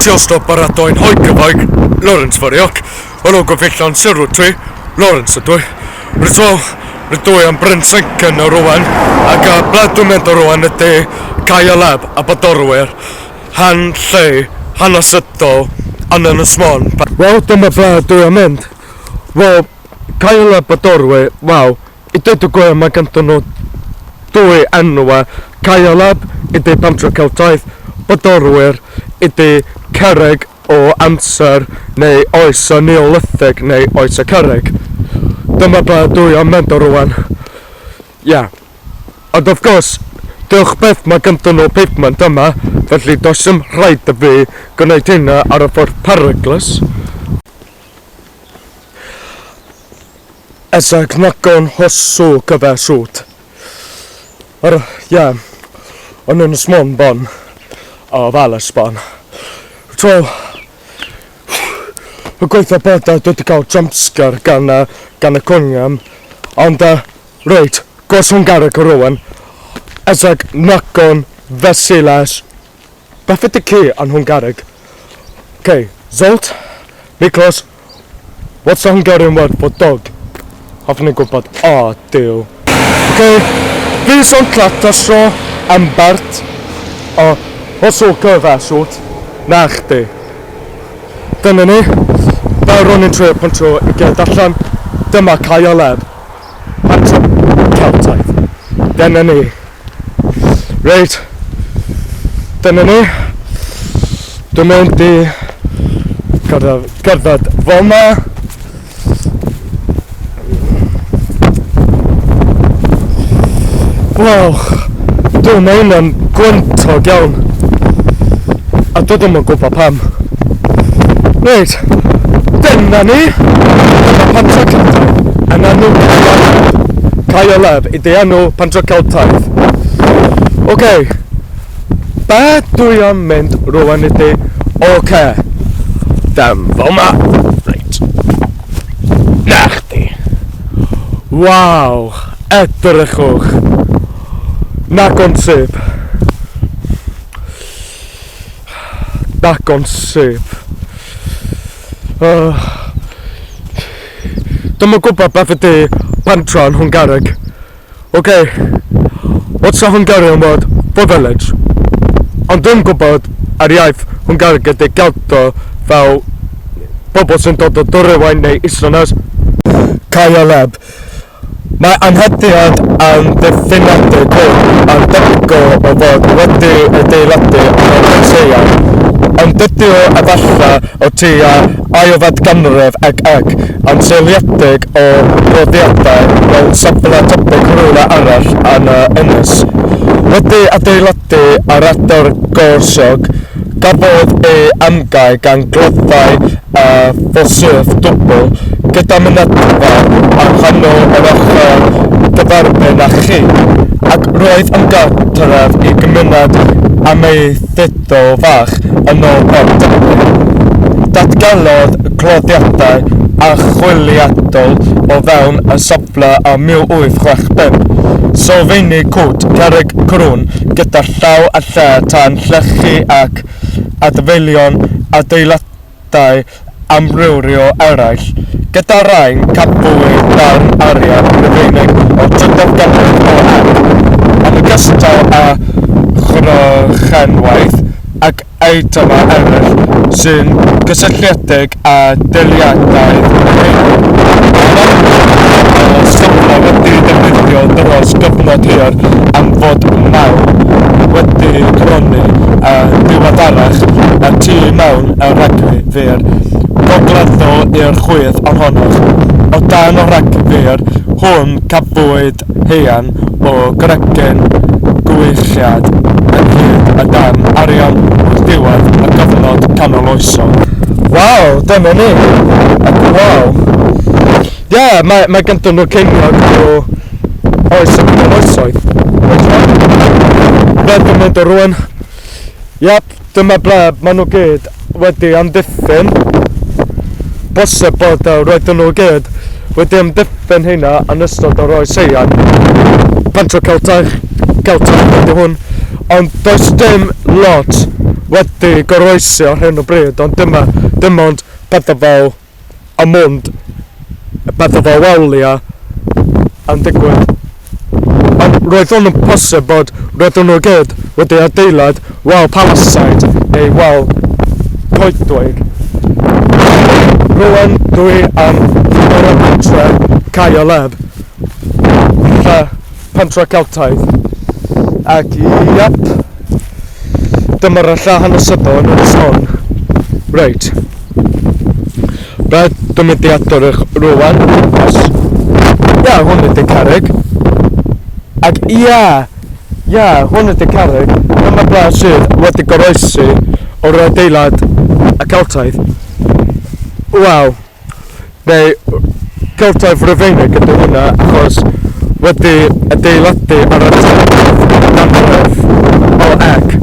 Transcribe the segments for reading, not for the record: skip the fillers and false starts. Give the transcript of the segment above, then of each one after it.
Tiosto baratoi'n hoegyfaig, Lawrence Fariok, yn o gyfeillion Sirw Tri, Lawrence ydw i. Rydw i, rydw i am Bryn Siencyn y rwan, ac a ble dwi'n mynd o rwan ydy Cae Aleb a Bodorwyr, han lle hanesyddol yn Ynys Môn. Wel, dyma ble dwi am mynd. Wel, Cae Aleb Bodorwyr, waw, i dweud y gwir mae ganddyn nhw dwy enw, Cae Aleb ydy Pentre Celtaidd, Bodorwyr ydy cerrig o amser neu oes y Neolithig neu oes y cerrig. Dyma ble dwi am mynd o rwan. Ie. Yeah. Ond of course, diolch byth mae ganddyn nhw pavement yma, felly does dim rhaid i fi gwneud hynna ar y ffordd peryglus. Ezek nagyon hosszú köves út. Yeah, yn Ynys Môn a városban. So, y gweithio bod dwi wedi cael jumpscare gan, gan y cwnion, ond reit, gos Hwngareg o rwan. Ezek nagyon veszélyes. Beth ydy ci yn Hwngareg? Okay, Zolt, Miklos, what's the Hungarian word for dog? Hoffwn i gwybod. O, oh, Duw. Okay, viszontlátásra embert a hosszú köves út. Na chdi. Dyna ni. Fel ro'n i'n trio pontio i gyd allan, dyma Cae Aleb. Pentre Celtaidd. Dyna ni. Reit. Dyna ni. Dwi'n mynd i cerdded fel 'ma. Waw, dwi'n mae hwnna'n gwyntog iawn. A dwi ddim yn gwybod pam. Reit, dyna ni. Dyma Pentre Celtaidd. Yn enw Cae Aleb. Cae Aleb ydy enw Pentre Celtaidd. Oce, okay. Be dwi am mynd rwan ydy, oce, okay. Dem fel 'ma. Reit. Na chdi. Waw, edrychwch. Nagon syb. Nagon syb. Dwi'm yn gwybod beth ydy pentra yn Hwngareg. Okay, what's the Hungarian word for village? Ond dwi'n gwybod ar iaith Hwngareg ydy Gelto fel bobl sy'n dod o Dwyrain neu Islanders. Cae Aleb. Mae anheddiad amddiffynedig hwn yn debygol o fod wedi adeiladu yn yr Oes Haearn, ond dydy o efallai o tua ailfed ganrif ag ec, yn seiliedig o gloddiadau mewn safle tebyg rhywle arall yn y ynys. Wedi adeiladu ar adar gorsiog, gafodd ei amgau gan gloddau a ffosydd dwbl, gyda mynedfa yng nghanol yr ochr gyferbyn â chi, ac roedd yn gartref i gymuned amaethyddol fach yn ôl pob tebyg. Datgelodd cloddiadau archwiliadol o fewn y safle ym 1865 sylfeini cwt cerrig crwn gyda llaw a lle tân llechi ac adfeilion adeiladau amrywio eraill, gyda rhain cafwyd darn arian Rhufeinig o'r drydedd ganrif OR, yn ogystal â chrochenwaith ac eitemau eraill sy'n gysylltiedig â dulliadau Rhufeinig. Mae'n amlwg bod y safle wedi'i ddefnyddio dros gyfnod hir am fod mawn wedi cronni yn ddiweddarach y tu mewn y rhagfur gogleddol i'r chwith ohonoch. O dan y rhagfur hwn cafwyd haearn o gregyn gwichiad ynghyd â darn arian o'r diwedd y cyfnod canoloesol. Waw, dyna ni! Ac waw! Ie, yeah, mae ganddyn nhw ceiniog o oes y canoloesoedd. Ble dwi'n mynd o rwan? Iep, dyma ble maen nhw gyd wedi amddiffyn. Bosib bod roedden nhw gyd wedi amddiffyn hynna yn ystod yr oes haearn. Pentre Celtaidd, Celtaidd ydy hwn. Ond does dim lot wedi goroesi ar hyn o bryd, ond dyma, dim ond pethau fel a mond pethau fel waliau yn digwydd. Ond roedd hwn yn posib bod roedden nhw gyd wedi adeilad wal palisade neu wal coedwig. Rwan dwi am ar y pentre Cae Leb, lle pentre Celtaidd. Ac iep, dyma'r lle hanesyddol yn Ynys Môn. Reit. Be dwi'n mynd i edrych rwan, os... Ia, hwn ydy cerrig. Ac ia, ia, hwn ydy cerrig. Dyma ble sydd wedi goroesi o'r adeilad y Celtaidd. Waw. Neu Celtaidd Rufeinig ydy hwnna, achos wedi adeiladu ar y ganrif o ec.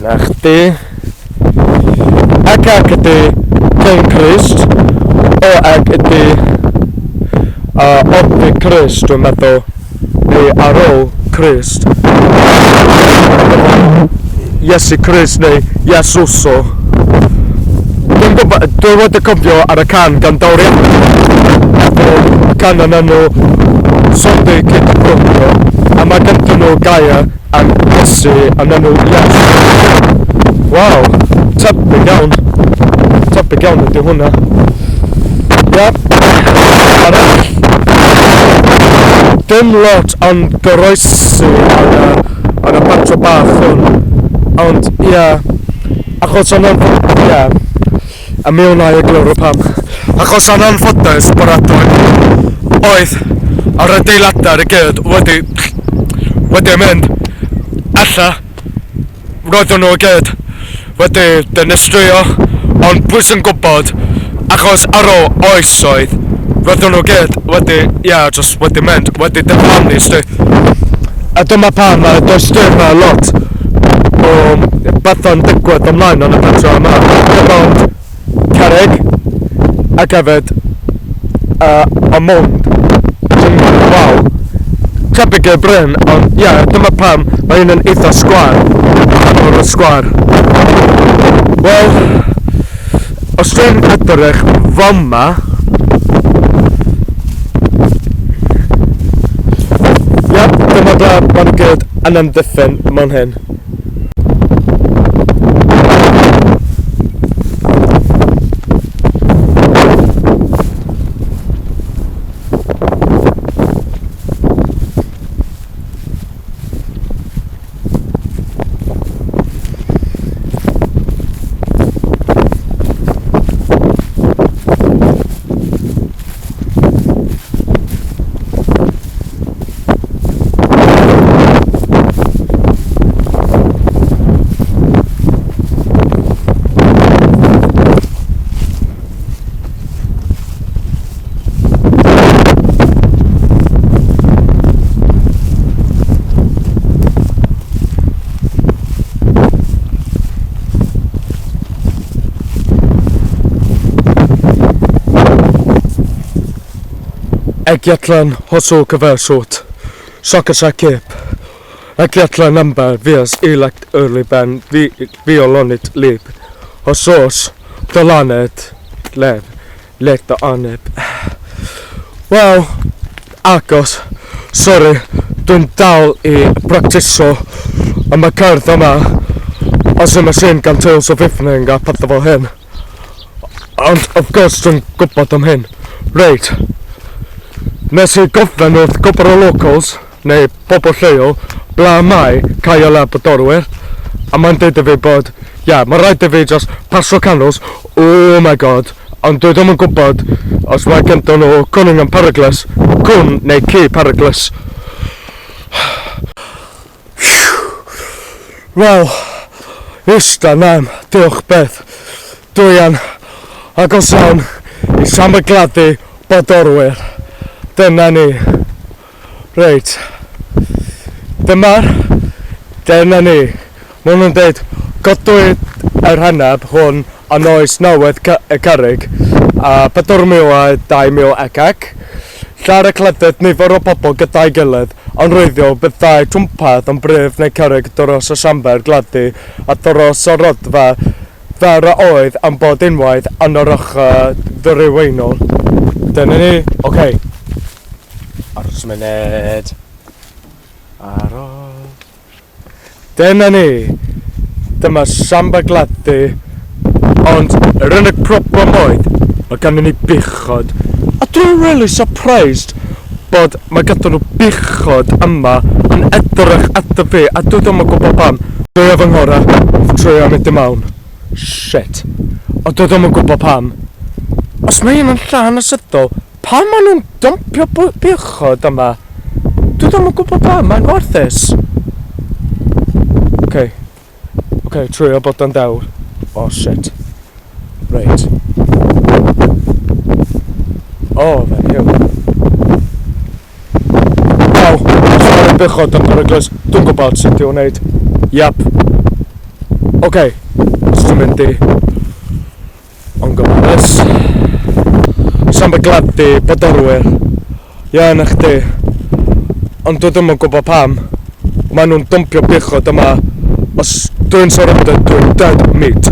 Na chdi. Ac ac ydy cyn Crist. O ac ydy oddi Crist, dwi'n meddwl. Neu ar ôl Crist. Iesu Crist neu Iesuso. Dwi'n gwybod, dwi wedi cofio ar y can gan Dowri Efo can yn enw Sodi Cyd Brwydro, a mae ganddyn nhw gair am Iesu yn enw Iesu. Waw, tebyg iawn. Tebyg iawn ydy hwnna. Iep, arall. Dim lot yn goroesi ar y, ar y patro bach hwn. Ond, ie, yeah, achos o'n ie, yeah, a mi wna i egluro pam. Achos yn anffodus, baradwy, oedd yr adeiladau i gyd wedi, wedi mynd. Alla, roedden nhw i gyd wedi dinistrio, ond pwy sy'n gwybod, achos ar ôl oesoedd, roedden nhw gyd wedi, ie, yeah, just wedi mynd, wedi diflannu, sti. A dyma pam does dim lot o bethau'n digwydd ymlaen yn y pentre yma. Dim ond cerrig ac hefyd y mwnd. Dwi'n waw. Tebyg i'r bryn, ond ie, yeah, dyma pam mae un yn eitha sgwar. O'r sgwar. Wel, os dwi'n edrych fama, Iep, dyma ble maen nhw gyd yn amddiffyn mewn hyn. Egyetlen hosszú köversút, szakasza kép. Egyetlen ember vies élet örlében violonit lép. A sors talanet lev leta aneb. Wel, agos, sori, dwi'n dal i practiso am y cerdd yma. Os yma sy'n gan Tales of Evening a pethau fel hyn. Ond, of course, dwi'n gwybod am hyn. Reit. Nes i gofyn wrth gwbl o locals, neu pobl lleol, bla mae Cae y Labradorwyr, a mae'n deud i fi bod, ia, yeah, mae rhaid i fi just pasio candles, oh my god, ond dwi ddim yn gwybod os mae gyda nhw cwning yn peryglus, cwn neu ci peryglus. Wel, ista nam, diolch beth. Dwi yn agos iawn i Sam y Gladdu Bodorwyr. Dyna ni. Reit. Dyma'r... Dyna ni. Maen nhw'n dweud, godwyd yr heneb hwn yn oes newydd y cerrig, a 4,000 a 2,000 ac ac. Lle ar y cleddyf nifer o bobl gyda'i gilydd. Yn wreiddiol, byddai twmpath yn brif neu cerrig dros y siambr gladdu a thros y rhodfa fer a oedd yn bod unwaith yn yr ochr ddwyreiniol. Dyna ni. Oce. Aros munud. Aros. Dyna ni. Dyma siambr gladdu. Ond yr unig problem oedd, mae ganddyn ni buchod. A dwi'n really surprised bod mae gyda nhw buchod yma yn edrych ato fi a dwi ddim yn gwybod pam. Dwi efo ngorau, trio mynd i mewn. Shit. Ond dwi ddim yn gwybod pam. Os mae un yn lle hanesyddol, pam maen nhw'n dumpio buchod yma? Dwi ddim yn gwybod pam, mae'n warthus. Oce. Okay. Oce, okay, trio bod yn dewr. Oh shit. Reit. Oh, fan hyn. Waw, os mae'r buchod yn peryglus, dwi'n gwybod sut i'w wneud. Yep. Oce, okay, os dwi'n mynd i Ond gofalus. Siambr gladdu bodorwyr. Ie, na chdi. Ond dwi ddim yn gwybod pam. Maen nhw'n dumpio buchod yma. Os dwi'n surrender, dwi'n dead meat.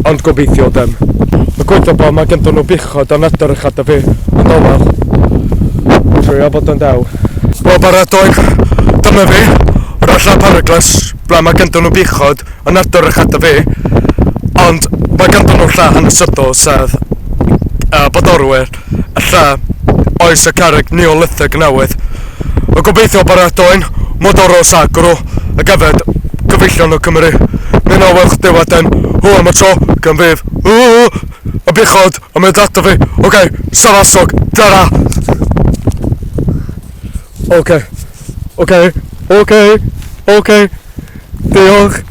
Ond gobeithio ddim. Mae gweithio bod mae ganddyn nhw buchod yn edrych ata fi. Ond o wel. Trio bod yn dew. Wel baratoi. Dyma fi. Yr allan peryglus. Ble mae ganddyn nhw buchod yn edrych ata fi. Ond mae ganddyn nhw lle hanesyddol sef Bodorwyr, y lle oes y cerrig Neolithig newydd. Y gobeithio baratoi'n Modoros Agro ac hefyd gyfeillion o Cymru. Mi na welch chdi wedyn. Hwyl am y tro, gan fydd. Y buchod yn mynd ato fi. Oce, okay, safasog, tara! Oce, oce, oce, oce. Diolch.